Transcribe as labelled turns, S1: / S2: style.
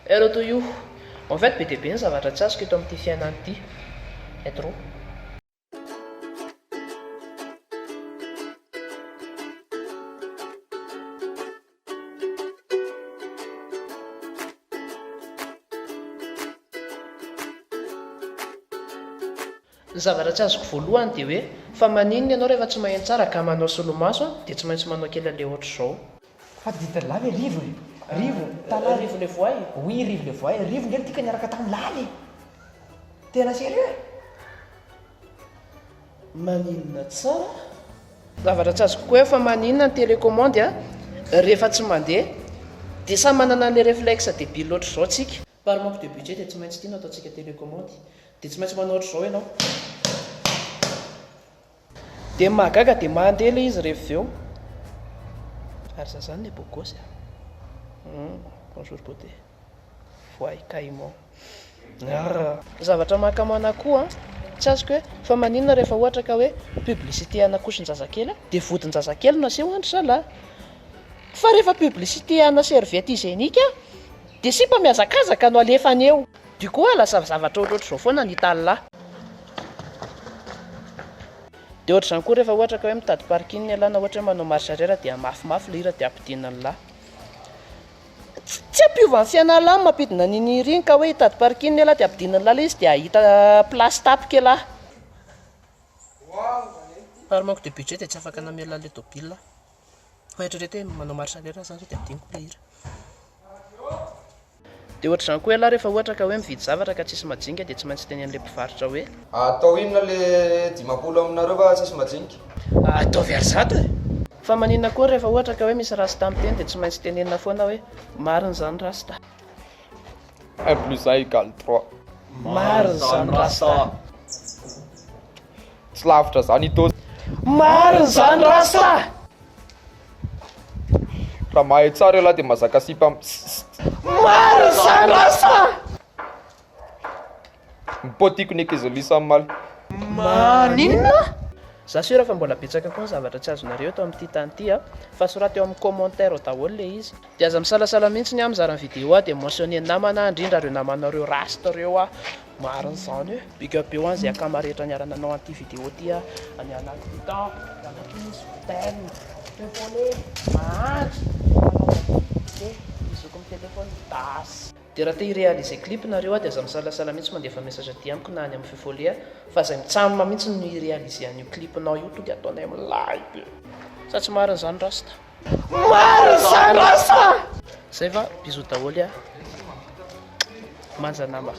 S1: Hello to you. En fait be dia be ny zavatra tsy azoko eto amin'ity fiainana ity. Intro. Ny zavatra tsy azoko voalohany dia hoe fa maninona ianao rehefa tsy maheno tsara ka manao solomaso dia tsy maintsy manao kely an'ilay ohatr'izao.
S2: Fa didin'lah ve Rivo e? Rivo, Tala.
S1: Rivo le voay?
S2: Oui, Rivo le voay. Rivo nge tika niaraka tamin'i Laly e! Tena sérieux?
S1: Maninona tsara? Zavatra tsy azoko koa hoe fa maninona ny télécommande a rehefa tsy mandeha dia samy manana an'ilay réflexe débile ohatr'izao tsika. Par manque de budget dia tsy maintsy ity no ataontsika télécommande dia tsy maintsy manao ohatr'izao ianao. Dia ny mahagaga dia mandeha ilay izy rehefa avy eo. Ary za zany le beau gosse a. Hum, bonjour beauté. Voay caïman. Arr. Zavatra mahakamana koa an, tsy azoko hoe fa maninona rehefa ohatra ka hoe publicité ana couche-n-jazakely dia vodin-jazakely no aseho an-dry zalahy. Fa rehefa publicité ana serviette hygiénique dia sipa mihazakazaka no alefany eo. Du coup lasa zavatra ohatrohatr'izao foana ny hitan'lah. Dia ohatr'izany koa rehefa ohatra ka hoe mitady parking ialahy na ohatra hoe manao marche arrière dia mafimafy ilay hira dia ampidinan'lah. Tsy hampiova ny fiainan'lah ny mampidina an'iny hira iny ka hoe hitady parking ialahy dia ampidinan'lah ilay izy dia hahita place tapaka ialahy. Par manque de budget dia tsy afaka namela an'ilay tôbila aho. Fa eritrereto hoe manao marche arrière aho zany sao dia adinoko ilay hira. Dia ohatr'izany koa ialahy rehefa ohatra ka hoe mividy zavatra ka tsisy majinika dia tsy maintsy tenenin'ilay mpivarotra hoe.
S3: Atao inona le 50 aminareo fa tsisy majinika?
S1: Ataovy ary zato e! Fa maninona koa rehefa ohatra ka hoe misy rasta miteny dia tsy maintsy tenenina foana hoe marina izany rasta.
S3: Un plus un égale trois.
S1: Marina izany rasta.
S3: Tsy lavitra zany i Tojo.
S1: Marina izany rasta!
S3: Raha mahay tsara ialahy dia mazaka sipa am-ss.
S1: Marina izany rasta!
S3: Mipotiko ny ankizy lisa omaly.
S1: Maninona? Za sûr fa mbola betsaka koa ny zavatra tsy azonareo eto amin'ity tany ity a! Fa soraty ao amin'ny commentaire ao daholo le izy. Dia aza misalasala mihitsy ny aho mizara ny vidéo aho dia mentionner namana indrindra ireo namanareo rasta ireo aho. Marina izany e! Big up be ho an'izay akama rehetra niara-nanao an'ity vidéo ity a! Any anaty titan, Ramakizo, Thème, Feu Follet, Mahantra, Manao Ny zokiny téléphone, Das. Dia raha te hi-réaliser clip nareo a dia aza misalasala mihitsy mandefa message aty amiko na any amin'ny Feu Follet a! Fa izay mitsam mihitsy no hi-réaliser an'io clip-nao io tonga ataonay milay be! Sa tsy marina izany Rasta? Marina izany Rasta! Zay fa bisous daholo a! Manja nama.